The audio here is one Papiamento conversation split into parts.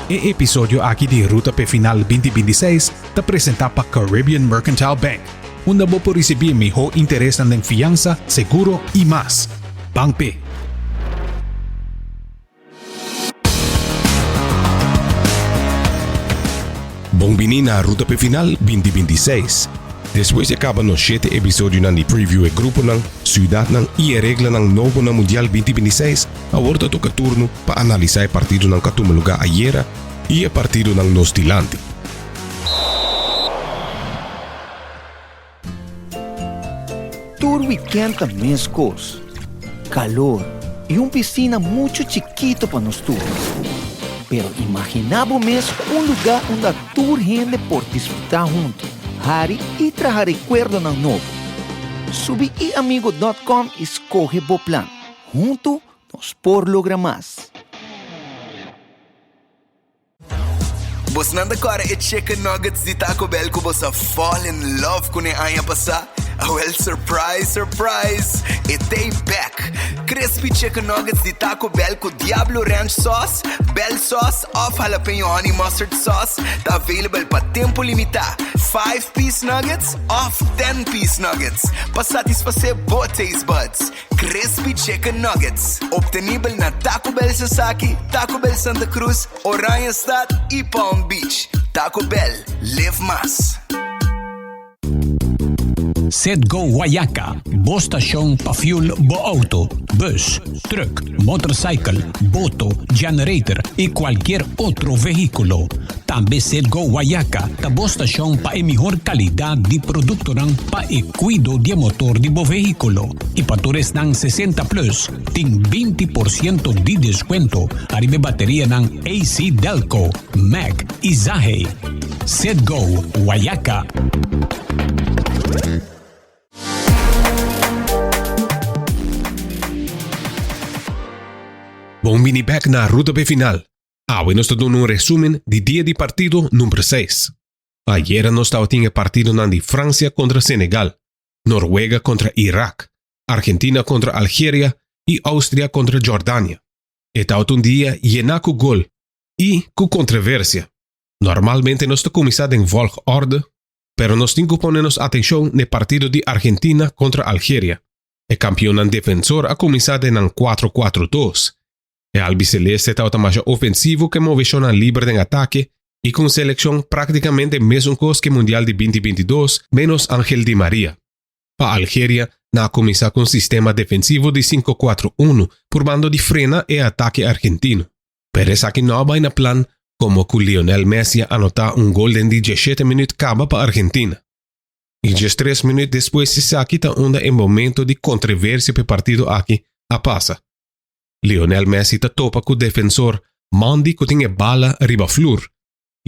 E episodio aki di Ruta p'e Final 2026 ta presenta pa Caribbean Mercantile Bank, unda bo por ricibi miho interesnan den fiansa, seguro y mas. Ban p'e! Bon bini na Ruta p'e Final 2026. Despues di a caba nos shete episodionan di preview e gruponan, ciudadnan y e reglanan nobo na Mundial 2026, Awor ta toca turno pa analisa e partidonan cu a tuma lugar ayera y e partidonan nos dilanti. Tur weekend ta mescos. Calor y un piscina mucho chikito pa nos tur. Pero imagina bo mes un lugar unda tur hende por disfruta hunto, hari y traha recuerdonan nobo. Subi iamigo dot com y scoge bo plan. Huntu nos por logra mas. Bosnan ta kòrda e chicken nuggets di Taco Bell ku bos a fall in love kuné aña pasá? Awèl surprise surprise! E t'ei bèk! Crispy chicken nuggets di Taco Bell ku Diablo Ranch sauce, Bell sauce òf jalapeño honey mustard sauce ta available pa tempu limitá. Five-piece nuggets òf ten-piece nuggets pa satisfasé bo taste buds. Crispy Chicken Nuggets, obtenibel na Taco Bell Sasaki, Taco Bell Santa Cruz, Oranjestad y Palm Beach. Taco Bell, live mas. Citgo Guayaca, bo stashon pa fuel bo auto, bus, truck, motorcycle, boto, generator y cualkier otro vehiculo. Tambe Citgo Guayaca ta bo stashon pa e mihor calidad di productonan pa e Kuido di e motor di bo vehíkulo i pa tur esnan 60 plus tin 20% di deskuento ariba e baterianan AC Delco, Mack i Zahe. Citgo Wayaca. Bon bini bek na Ruta p'e Final. Awe nos ta duna un resumen di dia di partido number seis. Ayera nos tabatin e partidonan di Francia kontra Senegal, Norwega kontra Irak, Argentina kontra Algeria i Austria kontra Jordania. E tabata un dia yená ku gol i ku kontroversia. Normalmente nos ta kuminsá den volgorde, pero nos tin ku pone nos atenshon n'e partido di Argentina kontra Algeria. E kampionnan defensor a kuminsá den nan kuatro kuatro dos. E albiceleste tabata masha ofensivo ku e moveshonnan liber den atake i ku un selekshon praktikamente mesun kos ku e Mundial di 2022 ménos Angel Di Maria. Pa Algeria, nan a kuminsá ku un sistema defensivo di sinku kuatro unu purbando di frena e atake argentino. Pero esaki no a bai na plan komo ku Lionel Messi a anotá un gol den di diesshete minüt kaba pa Argentina. I diestres minüt despues esaki ta unda e momento di kontreversia pa e partido aki a pasa. Lionel Messi ta topa ku defensor Mandi ku tin e bala riba flur.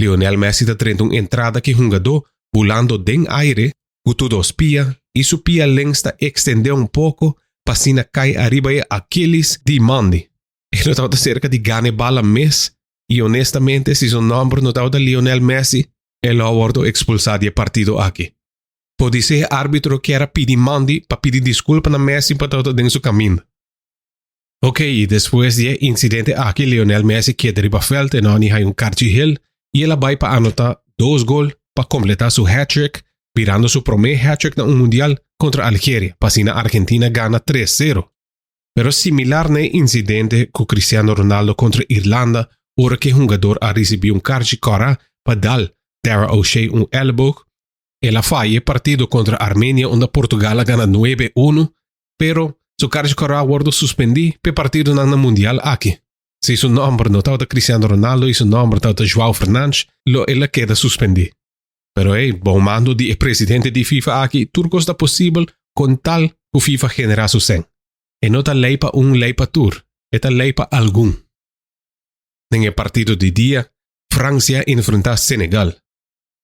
Lionel Messi ta drenta un entrada ku e hungadó bulando den aire ku tur dos pia i su pia lengs ta ekstendé un poko pa asina kai ariba e Achilles di Mandi. E no tabata serka di gana e bala mes i honestamente si su nòmber no tabata Lionel Messi e lo a wòrdu ekspulsá di e partido aki. Podisé e árbitro kier a pidi Mandi pa pidi diskulpa na Messi pa tabata den su kaminda. Ok, i despues di e insidente aki Lionel Messi keda riba veld en Oni hay un karchi hel i el a bai pa anota dos gol pa kompleta su hat-trick, birando su prome hat-trick na un mundial kontra Algeria pa asina Argentina gana tres sero. Pero similar na e insidente ku Cristiano Ronaldo kontra Irlanda ora ku e hungador a risibi un karchi kòrá pa dal Dara O'Shea un elleboog, el a faya e partido kontra Armenia unda Portugal a gana nuebe uno. Pero, su karchi kòrò a wòrdu suspendí p'e partidonan na Mundial aki. Si su nòmber no tabata Cristiano Ronaldo i su nòmber tabata João Fernandes, lo el a keda suspendí. Pero ey, bou mando di e presidente di FIFA aki tur kos ta posibel kon tal ku FIFA generá su sèn. E no ta lei pa un lei pa tur, e ta lei pa algun. Den e partido di dia, Francia a enfrentá Senegal.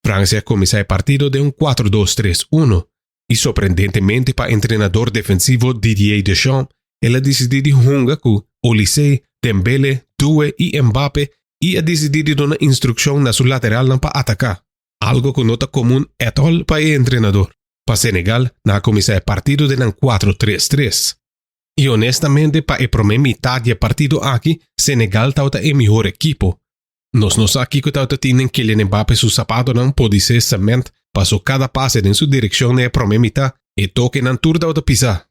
Francia a kuminsá e partido den un kuatro dos tres uno, i sorprendentemente pa entrenador defensivo Didier Deschamps el a disidí di hunga ku Olise, Dembele, Doue i Mbappe i a disidí di duna instrukshon na su lateralnan pa ataká, algo ku no ta komun ètòl pa e entrenador. Pa Senegal, nan a kuminsá e partido den nan kuatro tres tres. I honestamente pa e promé mitat di e partido aki Senegal tabata e mihor ekipo. Nos no sa kiko tabata tin den Kylian Mbappe su sapatonan, podisé cement, paso kada pase den su direkshon na e promé mitá, e tokenan tur tabata pisá.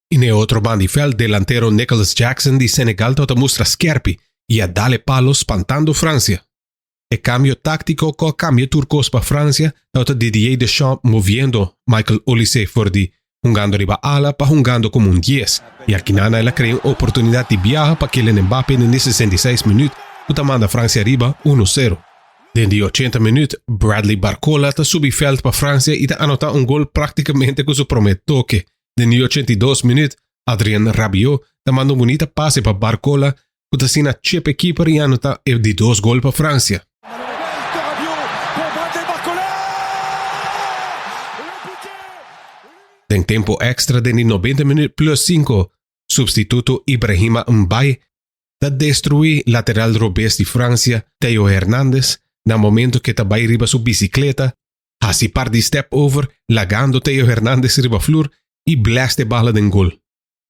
I na e otro banda di vèlt delantero Nicolas Jackson di Senegal tabata mustra skèrpi i a dal e palo spantando Fransia. E kambio táktiko ku a kambia tur kos pa Fransia tabata Didier Deschamps moviendo Michael Olise for di hungando riba ala pa hungando komo un dies i akinana el a krea un oportunidat di biaha pa Kylian Mbappe den di 66 minüt ku ta manda Fransia riba uno sero. Den di ochenta minüt Bradley Barcola ta subi vèlt pa Fransia i ta anotá un gol praktikamente ku su promé toke. Den di 82 minüt Adrien Rabiot ta manda un bunita pase pa Barcola ku ta asina chip e keeper i anotá e di dos gol pa Fransia. Den tempo extra den di nobenta minüt plus sinku, substituto Ibrahima Mbaye ta destruí lateral robes di Fransia Theo Hernandez na momento ku e ta bai riba su bisikleta, hasi par di step over lagando Theo Hernandez riba flur i blast e bala den gol.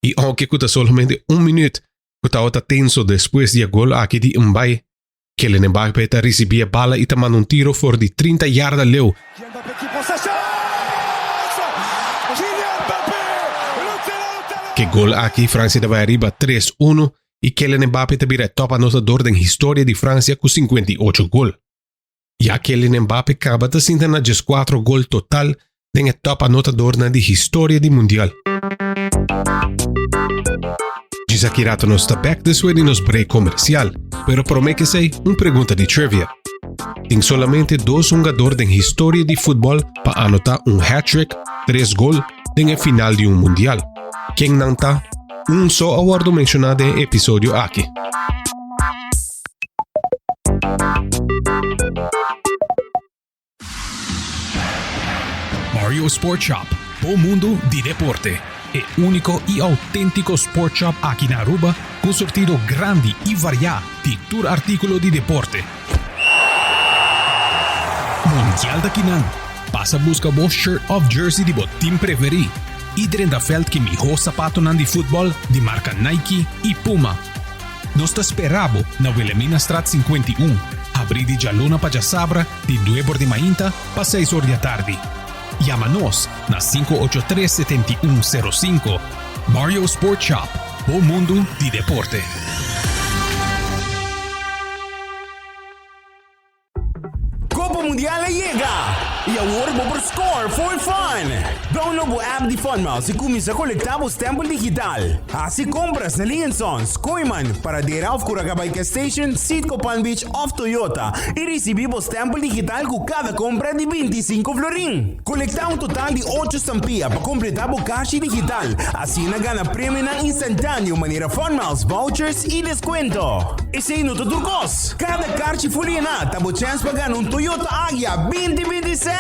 I ounke ku ta solamente un minüt ku tabata tenso despues di e gol aki di Mbaye, Kylian Mbappé ta risibí e bala i ta manda un tiro for di 30 yarda leu. Ku e gol aki Fransia ta bai ariba tres uno i Kylian Mbappé ta bira e top anotador den historia di Fransia ku 58 gol. Ya Kylian Mbappé kaba ta sinta na 14 gol total den e top anotadornan di historia di Mundial. Djis aki rato nos ta bek despues di nos break comercial, pero prome kesey un pregunta di trivia. Tin solamente dos hungador den historia di futbol pa anota un hat-trick, tres gol, den e final di un Mundial. Ken nan ta? Un so a wordo menciona den e episodio aki. Mario Sport Shop, bo mundo di deporte. E único y auténtico sport shop aki na Aruba cu surtido grandi y variá di tur artículo di deporte. Mundial ta kinan. Pasa busca bo shirt of jersey di bo team preferí y drenta veld ki mihó zapatonan di futbol di marca Nike y Puma. Nos ta spera bo na Wilhelminastraat 51, habrí di djaluna pa djasabra di nuebe or di mainta pa seis or di atardi. Yama nos na 583 7105. Mario Sport Shop, bo mundu di deporte. Copa Mundial a yega! Y awor bo por score for fun! Download bo app di FunMiles y cuminsa colecta bo stempel digital. Haci compras na Lee Sons, Kooyman, Paradera of Curacabay Gas Station, Citgo Palm Beach of Toyota y ricibi bo stempel digital cu cada compra di 25 florin. Colecta un total di ocho stampia pa completa bo cashi digital, asina gana premionan instantaneo manera FunMiles vouchers y descuento. Esey no ta tur cos! Kada karchi fuliná ta bo chèns pa gana un Toyota Agya 2026!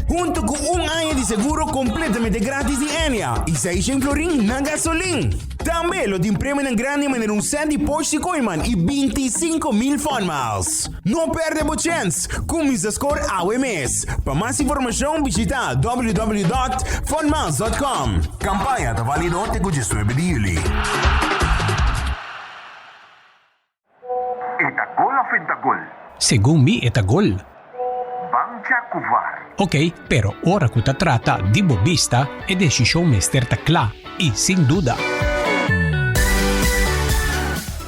Hunto ku un aña di seguro kompletamente gratis di Enya i seishen florin na gasolin. Tambe lo tin premionan grandi manera un sèt di Porsche di Kooiman i 25,000 Fun Miles. No pèrdè bo chèns! Kuminsá skor awe mes! Pa mas informashon bishitá www.funmiles.com. Kampaña ta válido te ku 19 di yüli. E ta gol of e ta gol? Segun mi e ta gol. Ban cha cu var. Ok, pero ora cu ta trata di bo bista, e decision mester ta cla y sin duda.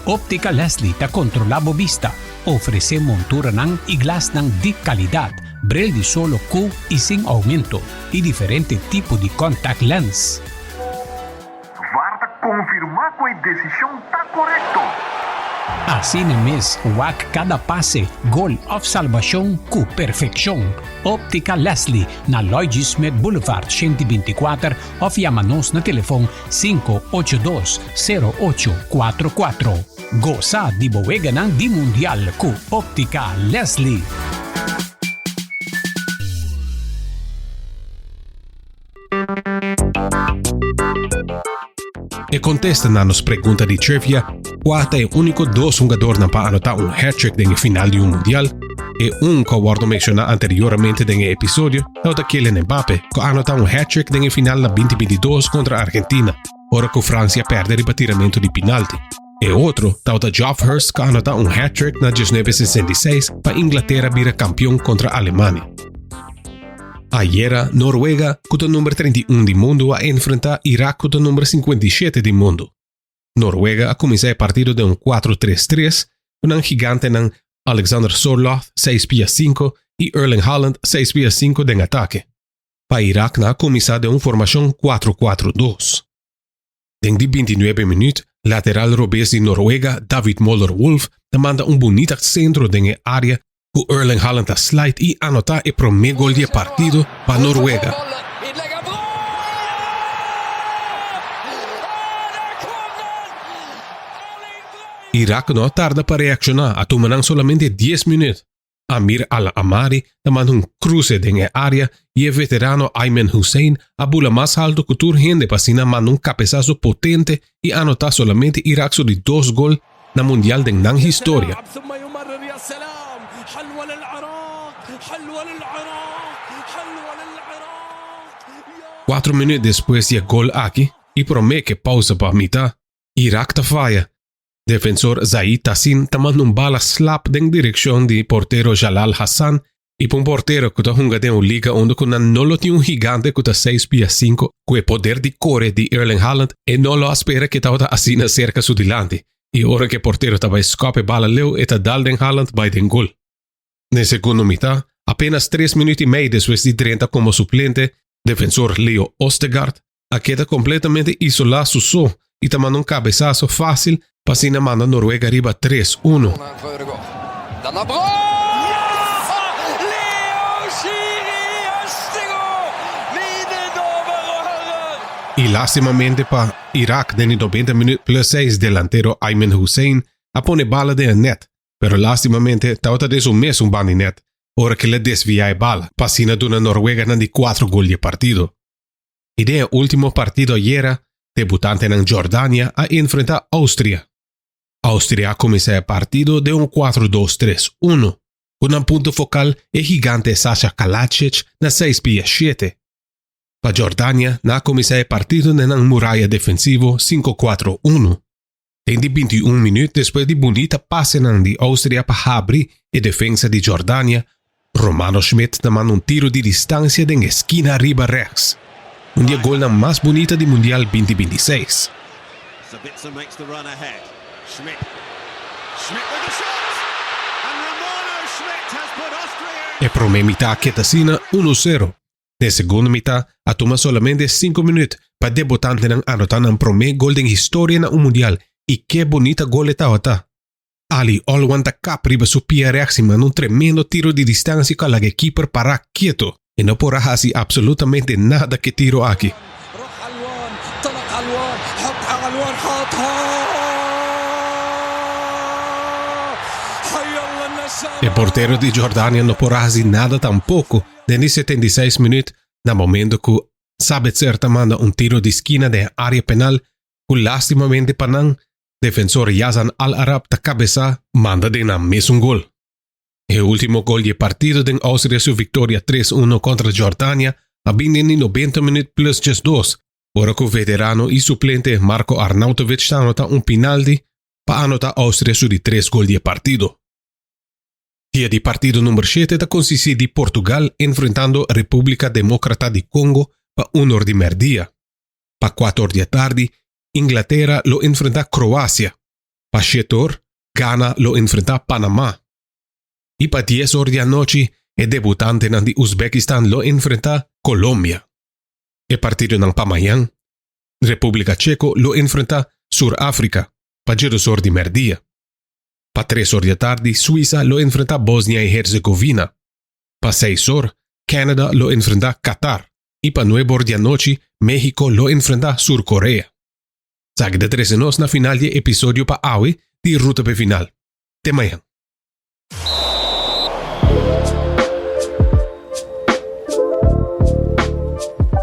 Optica Leslie ta controla bo bista, ofrece monturanan y glasnan di calidad, bril di solo cu y sin aumento y diferente tipo di contact lens. Var ta konfirmá ku e desishon ta korekto. Asina mes, wak kada pase, gol òf salbashon ku perfekshon. Óptica Leslie na Lloyd G. Smith Boulevard 124 òf yama nos na telefon 582 0844. Gosa di bo weganan di Mundial ku Óptica Leslie. E kontesta na nos pregunta di trivia, kua ta e úniko dos hungadornan pa anotá un hat-trick den e final di un mundial? E un ku a wòrdu menshoná anteriormente den e episodio tabata Kylian Mbappé, ku a anotá un hat-trick den e final na 2022 kontra Argentina, ora ku Fransia pèrdè riba tiramentu di pinalti. E otro tabata Geoff Hurst ku a anotá un hat-trick na 1966 pa Inglatera bira kampion kontra Alemania. Ayera, Noruega, ku ta number 31 di mundu a enfrentá Irak ku ta number 57 di mundu. Noruega a kuminsá e partido den un 4-3-3 ku nan gigantenan Alexander Sorloth, 6 pia 5, i Erling Haaland, 6 pia 5, den atake. Pa Irak nan a kuminsá den un formashon 4-4-2. Den di 29 minuut, lateral robes di Noruega David Moller Wolf ta manda un bunita sentro den e área ku Erling Haaland ta slide i anotá e promé gol di e partido pa Noruega. Irak no a tarda pa reakshoná, a tuma nan solamente dies minuut. Amir Al-Amari ta manda un kruse den e área i e veterano Aymen Hussein a bula mas haltu ku tur hende pa asina manda un kabesaso potente i anotá solamente Irak su di dos gol na Mundial den nan historia. Kuatro minuut despues di e gol aki i promé ku e pausa pa mitá, Irak ta faya. Defensor Zaid Tassin ta manda un bala slap den direkshon di portero Jalal Hassan i pa un portero ku ta hunga den un liga unda ku nan no lo tin un gigante ku ta seis pia sinku ku e poder di kore di Erling Haaland e no lo a spera ku e tabata asina serka su dilanti i ora ku e portero ta bai skòp e bala leu e ta dal den Haaland bai den gol. Den segundo mitá, apenas tres minuut i mei despues di drenta komo suplente, defensor Leo Ostegaard a keda kompletamente isolá su so i ta manda un kabesaso fásil pa asina manda Noruega riba tres uno. I lástimamente pa Irak den di nobenta minüt plus seis delantero Aymen Hussein a pone bala den e nèt, pero lástimamente tabata den su mesun banda di nèt ora ku el a desviá e bala pa asina duna Noruega nan di kuatro gol di e partido. I den e ultimo partido ayera, debutantenan Jordania a enfrenta Austria. Austria a kuminsá e partido den un kuatro dos tres uno, ku nan punto fokal e gigante Sasha Kaladzic na seis pia shete. Pa Jordania nan a kuminsá e partido den nan muraya defensivo sinku kuatro uno. Den di 21 minuut despues di bunita pasenan di Austria pa habri e defensa di Jordania, Romano Schmidt ta manda un tiro di distancia den e skina riba rechts. Un di e golnan mas bunita di Mundial 2026. Sabitzer makes the run ahead. Schmidt. Schmidt with the shot! And Romano Schmidt has put Austria E prome mitad keda asina uno sero. Den segundo mitad a tuma solamente sinku minuut pa debutantenan anota nan prome gol den historia na un Mundial y ke bunita gol e tabata. Ali Olwan ta kap riba su pia rechts y manda un tremendo tiro di distancia cu a laga e keeper para keto. E no por a haci absolutamente nada cu e tiro aki. E portero di Jordania no por a haci nada tampoco den di 76 minuut na momento cu Sabitzer ta manda un tiro di skina den area penal cu lastimamente pa nan, defensor Yazan Al Arab ta cabeza manda den nan mesun gol. E ultimo gol di e partido den Austria su victoria tres uno contra Jordania a bin den di 90 minuut plus 12, ora cu veterano y suplente Marko Arnautovic ta anota un pinalti pa anota Austria su di tres gol di e partido. Dia di partido number shete ta consisti di Portugal enfrentando Republica Democrata di Congo pa un or di merdia. Pa cuatro or di atardi, Inglatera lo enfrenta Croacia. Pa shete or, Ghana lo enfrenta Panama. Y pa dies or di anochi, e debutantenan di Uzbekistan lo enfrenta Colombia. E partidonan pa mañan, Republica Checo lo enfrenta Sur Africa pa djedos or di merdia. Pa tres or di atardi Suiza lo enfrenta Bosnia y Herzegovina. Pa seis or, Canada lo enfrenta Qatar y pa nuebe or di anochi Mexico lo enfrenta Sur Korea. Esaki ta trece nos na final di e episodio pa awe di Ruta p'e Final. Te mañan.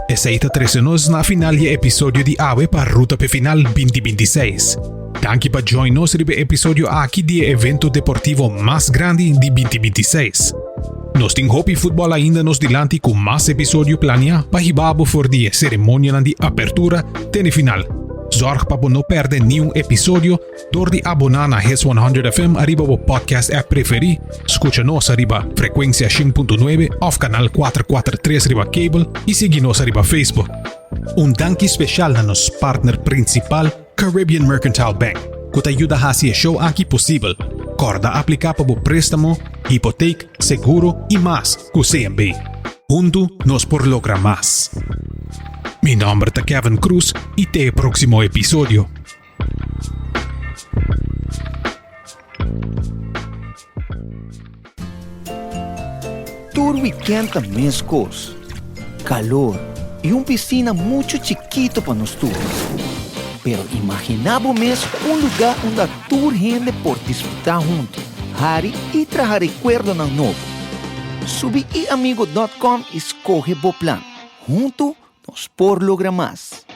Esei ta trece nos na final di e episodio di awe pa Ruta p'e Final 2026. Danki pa join nos riba e episodio aki di e evento deportivo mas grandi di 2026. Nos tin hopi futbol ainda nos dilanti ku mas episodio plania pa hiba bo for di e seremonianan di apertura te na e final. Zorg pa bo no perde niun episodio door di abona na Hits 100 FM ariba bo podcast app preferi, scucha nos ariba frecuencia 100.9 of canal 443 riba cable y sigui nos ariba Facebook. Un danki special na nos partner principal Caribbean Mercantile Bank, cu ta yuda haci e show aki posibel. Corda aplica pa bo prestamo, hipoteek, seguro y mas cu CMB. Hunto nos por logra mas. Mi nomber ta Kevin Cruz y te e proximo episodio. Tur weekend ta mescos. Calor y un piscina mucho chikito pa nos tur. Pero imagina bo mes un lugar unda tur hende por disfruta hunto, hari y traha recuerdonan nobo. Subi iamigo dot com y scoge bo plan. Hunto nos por logra mas.